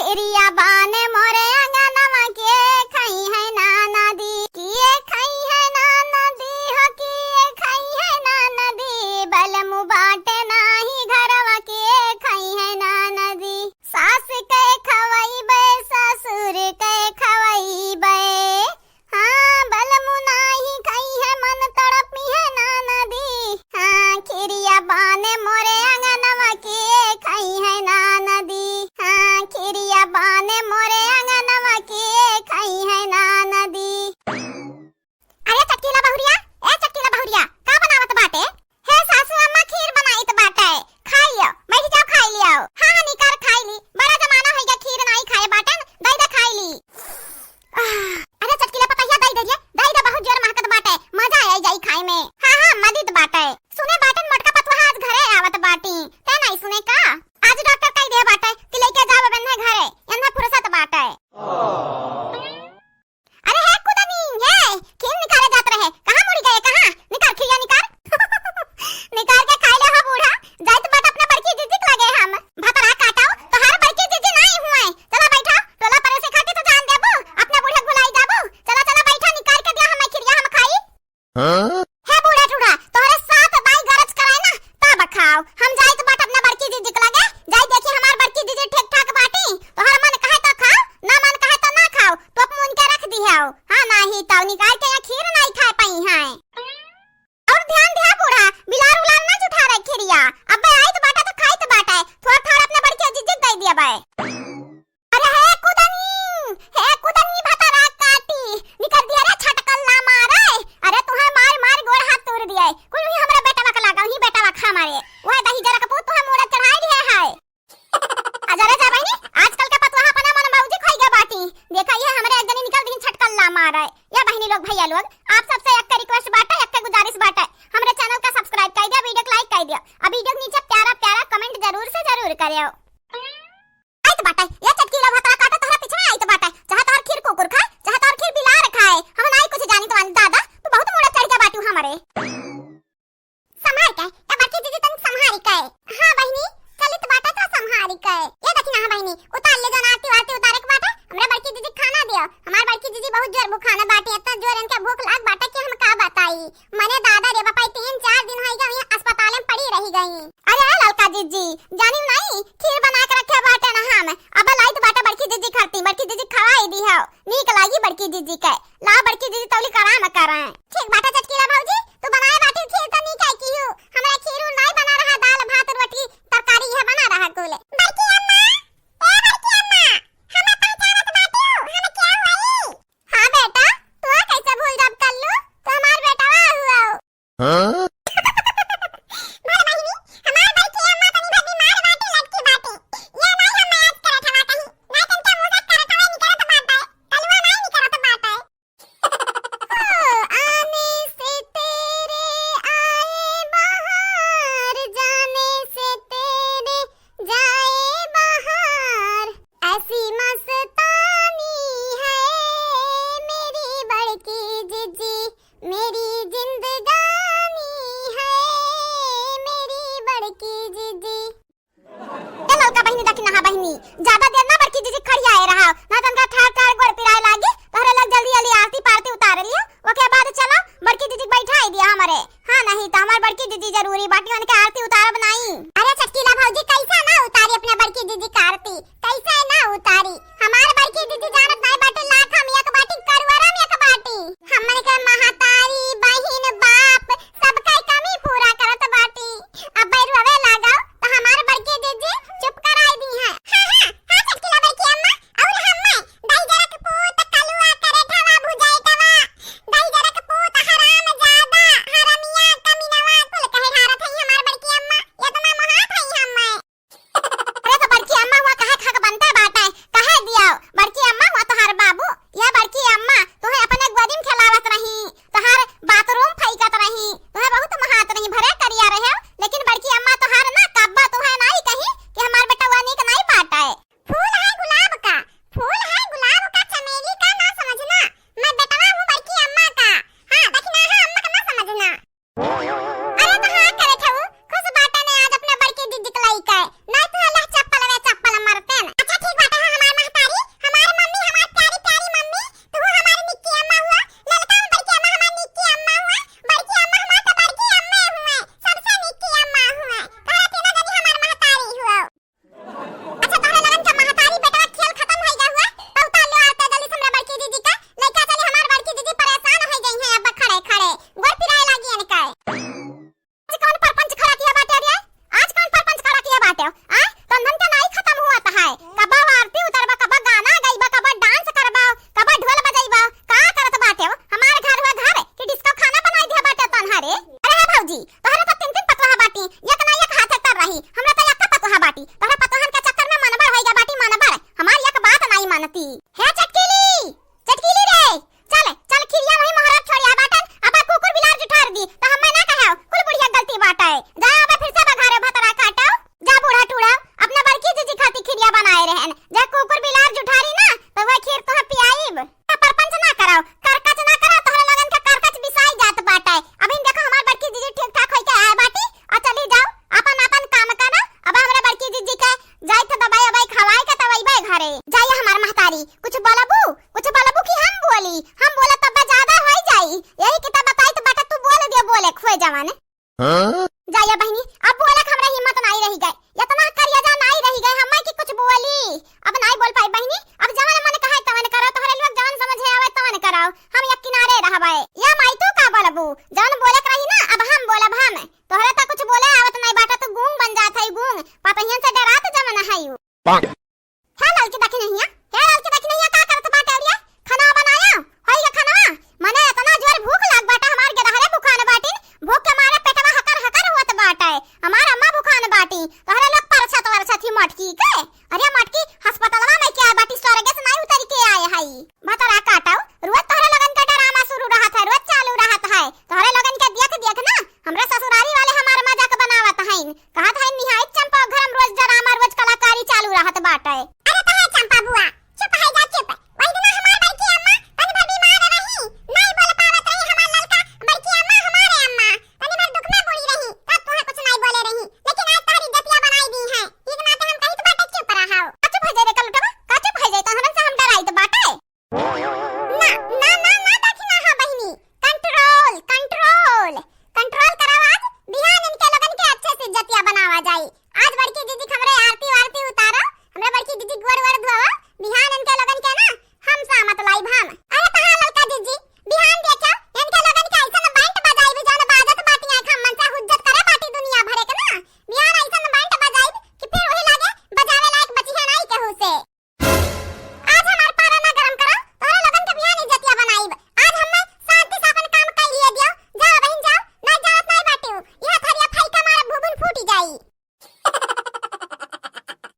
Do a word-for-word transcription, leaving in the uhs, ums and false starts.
खीरिया बाने मोरे अंगनवा के खइहैं ना नदी, के खइहैं ना नदी हो, के खइहैं ना नदी। बलमु बाटे नाहीं घरवा के खइहैं ना नदी। सास के खवइबे, ससुर के खवइबे, हाँ, बलमु नाहीं खइहैं, मन तड़पिहैं ना नदी। हाँ, खीरिया बाने मोरे अंगनवा के खइहैं ना नदी। हाँ, खीरिया बाने मोरे अंगनवा के खइहैं ना नदी। अरे चटकीला बहुरिया, ए चटकीला बहुरिया, का बनावत बाटे? हे सासू अम्मा, खीर बनाइत बाटे, खाइयो, बैठ जाओ, खाइ लियो। हाँ, हाँ, निकार खाइ ली, बड़ा जमाना होइ गया खीर नाहीं खाए बाटन, दइ दे खाइ ली। आह, अरे चटकीला पतहिया, दइ दे रे, दइ दे, बहुत जोर महकत बाटे, मजा आइ जाई खाए में। हाँ, हाँ, मदित बाटे। सुने बाटन मोटका पतोहा आज घरे आवत बाटी, ते नाहीं सुने का? आज डॉक्टर कहि दे बाटे कि लइके जाओ बन्ने घरे, एन्ने फुरसत बाटे। अरे हे कुदनी, हे, खीर निकारे जात रहे, कहाँ मुड़ी गए, कहाँ? निकार खीरिया निकार। निकार के खाइ ले हो बूढ़ा, जाइत बाट अपने बड़की जिज्जी के लगे हम। भतरा काटो, तोहार बड़की जिज्जी नाहीं हुए। चला बैठा, टोला परोसे खातिर तो जान देबू, अपने बूढ़ा भुलाई जाबू। चला, चला बैठा, निकार के दिया हमें खीरिया, हम खाई। हाँ? हे बूढ़ा टूढ़ा, तोहरे साथ दाई गरज कराए ना, तब खाओ। हम जाइत बाट अपना बड़की जिज्जी के लगे, जाई देखी हमार बड़की जिज्जी ठीक ठाक बाटी, तोहर मन कहे तो खाओ, ना मन कहे तो ना खाओ, तोप मून के रख दिहेउ। हाँ, नाहीं तो निकाल के यहाँ खीर नाहीं खाए पइहैं। और ध्यान दिया बूढ़ा, बिलार उलार ना जुठा रहे खीरिया, अब्बे आइत बाटे तो खाइत बाटे, थोड़ थोड़ अपना बड़की जिज्जी के दइ दिया बे। अरे हे कुदनी, हे कुदनी भतरा काटी, निकर दिया रे छटकल्ला मारे। अरे तुहे मार मार गोड़ हाथ तोड़ दिए। कुल ही हमरे बेटवा के लागा, ही बेटवा खा मारे। वह दही जरा के पूत तुहे मूड़ा चढ़ाई दिए है। अजरे जा बहिनी, आजकल के पतोहा अपना मन मौजी खोई गए बाटी। देखा ये हमरे एक जनी निकर दिन छटकल्ला मारे। या बहिनी लोग, भइया लोग, आप सबसे एक request बाटे, एक गुजारिश बाटे, हमरे channel का subscribe कइ दिया, video को like कइ दिया, और video के नीचे प्यारा प्यारा comment जरूर से जरूर करियो। आइत बाटे, ये चटकीला भतरा काटो, तोहरा पीछे आइत बाटे। चाहे तोहर खीर कुकुर खाए, चाहे तोहर खीर बिलार खाए, हम नाई कुछ जानी तो वाली दादा, तू बहुत मूड़ा चढ़ के बाटू हमरे। संभार के, ए बड़की जिज्जी तनी संभारी के। हाँ बहिनी, चलित बाटे तो संभारी के। ये देखी ना, हाँ बहिनी, उतार ले जौन आरती वारती उतारे के बाटे, हमरा बड़की जिज्जी खाना दियो। हमार बड़की जिज्जी बहुत जोर भूखाना बाटी, इतना जोर इनके भूख लाग बाटे कि हम का बताई। मने दादा रे बापा, तीन चार दिन होइ गए अस्पताल में पड़ी रहि गई। अरे ए ललका जिज्जी, जानी नाई, खीर बना के रखे बाटे ना हम, अब लाइत बाटे बड़की जिज्जी खरती, बड़की जिज्जी खवाई दिहो, नीक लागी बड़की जिज्जी के। ला बड़की जिज्जी तौली कराम करें। ठीक बाटे चटकीला भौजी, तू बनाए बाटी खीर तो नीक है किहू, हमरा खीर उर नाई बना रहा, दाल भात रोटी तरकारी यह बना रहा कुल। बड़की अम्मा, ए बड़की अम्मा, हम पहचानत बाटी, हम क्या हुई? हाँ बेटा, तू कैसे भूल जाब कल्लू? तू हमार बेटवा हुआ। हाँ? बड़ बहिनी, हमार बड़की अम्मा तनी भर बीमार बाटी, लटकी बाटी। ये नाई हम याद करत हवा कहीं। नाई तन के मुंह से करत हवे निकरत बाटे। कलुआ नाई निकरत बाटे। ओ, आने से तेरे आए बहार, जाने से तेरे जाए बहार। ऐसी मस्तानी है मेरी बड़की जिज्जी, मेरी जिंदगानी है मेरी बड़की जिज्जी। ए ललका बहिनी, देखी नहा बहिनी, ज्यादा देर ना बड़की जिज्जी खड़ियाए रहा, ना तनका ठाड़ ठाड़ गोड़ पिराए लागी। तोहरे लोग जल्दी जल्दी आरती पारती उतार लियो, ओके बाद चलो बड़की जिज्जी के बैठाई दिया हमरे। हाँ, नहीं तो हमार बड़की जिज्जी जरूरी बाटी, उनके आरती उतारब नाई। अरे चटकीला भौजी, कैसा ना उतारी अपना बड़की जिज्जी का आरती, कैसे ना उतारी? हमार बड़की जिज्जी जानत नाई बाटी, लाख हम एक बाटी, करुआरा में एक बाटी। हमरे के महतारी, बहिन, बाप, सबका कमी पूरा करत बाटी। अब बैरुआवे लागो तो हमार बड़की जिज्जी चुप कराई दिहे। हाँ, हाँ, हाँ, चटकीला बड़की अम्मा। जानती। हे चटकीली, चटकीली रे, चल, चल खिरिया वही मोहरा छोड़िया बाटन, अब कुकुर बिलार जुठार दी, त हम्मे ना कहे, कुल बुढ़िया गलती बाटे। जा अब फिर से बघारे भतरा काटो, जा बूढ़ा टूढ़ा, अपना बड़की जीजी खाती खिरिया बनाए रहन, जा कुकुर बिलार जुठारी ना, त वह खीर तुहे पियाईब। परपंच ना कराओ, करकच ना कराओ, तोहरे लोगन के करकच बिसाई जात बाटे। अभी देखो हमार बड़की जीजी ठीक ठाक होई के आए बाटी, आ चली जाओ, अपन अपन काम करो। अब हमरे बड़की जीजी के जाई थे दवाई ववाई खवाई के तब अइबे घरे। जाइए हमार महतारी, कुछ बोलबू, कुछ बोलबू कि हम बोली? हम बोले तब ज्यादा होई जाई। यही के तब बताई तो बेटा तू बोल दियो, बोले खुए जवान। हाँ? जाइए बहिनी, अब बोले के हमरा हिम्मत नाई रही गए, इतना करिया जा नाई रही गए हमें कि कुछ बोली। अब नाई बोल पाई बहिनी, अब जवन मन कहे तवन करो, तोहरे लोग जवन समझे आवे तवन करो, हम एक किनारे रहबे। या माई तू का बोलबू, जवन बोले के रही ना अब हम बोलब हम। तोहरे त कुछ बोले आवत नाई बाटा, तू गूंग बन जात है गूंग, पतहियन से डरात जवन है यू। हे ललकी दखिनहिया, हे ललकी दखिनहिया, का करत बाटे अउरिया? खाना बनाया? होई गे खाना? मने इतना जोर भूख लाग बाटे, हमार गेदहरे भुखान बाटिन, भूख के मारे पेटवा हकर हकर होत बाटे, हमार अम्मा भुखान बाटी, तोहरे लोग परछत वरछत ही मटकी के। अरे मटकी, अस्पतालवा में क्या बाटी, स्वर्गे से नहीं उतर के आए हई। भतरा काटो, रोज तोहरे लोगन का ड्रामा शुरू रहत है, रोज चालू रहत है। तोहरे लोगन के देख देख ना, हमरे ससुरारी वाले हमार मजाक बनावत हईन। कहत है निहायत चंपा घर में रोज ड्रामा, रोज कलाकारी चालू रहत बाटे। अरे कहे चंपा बुआ, चुप है जा चुप। वही दिना हमार बड़की अम्मा तनी भर बीमार रही, नहीं बोल पावत रही। हमार ललका बड़की अम्मा, हमारे अम्मा तनी भर दुख में बुड़ी रही, तब तुहे कुछ नहीं बोले रही, लेकिन आज तोहरी इज्जतिया बनाई दी है। ठीक नाते हम कहित बाटे चुप रहो। का चुप हो जाए रे कलुटवा, का चुप हो जाए? तो हमन से हम डराइत बाटे। ना, ना, ना, ना, दखिना हा बहिनी, control, control, control कराओ आज, बिहान इनके लोगन के अच्छे से इज्जतिया बनावा जाई। आज बड़की जीजी के हमरे आरती वारती उतारो, हमरे बड़की जीजी गोड़ वोड़ धोवो, बिहान इनके लोगन के ना हम सामत लाइब हम। अरे कहाँ ललका जीजी, बिहान देखो, इनके लोगन के ऐसन बैंड बजाइब जौन बाजत बाटी आँख मन से हुज्जत करे बाटी दुनिया भरे के ना। बिहान ऐसन बैंड बजाइब कि फिर वही लागे बजावे लायक बचिहे नाई केहू से। आज हमार पारा ना गरम करो, तोहरे लोगन के बिहान इज्जतिया बनाइब। आज हम्मे शांति से अपन काम कइ लिए दियो। जाओ बहिन जाओ, नहीं जानत नहीं बाटिउ। यह थरिया फाई का मारे भूबुन फूटी जाई।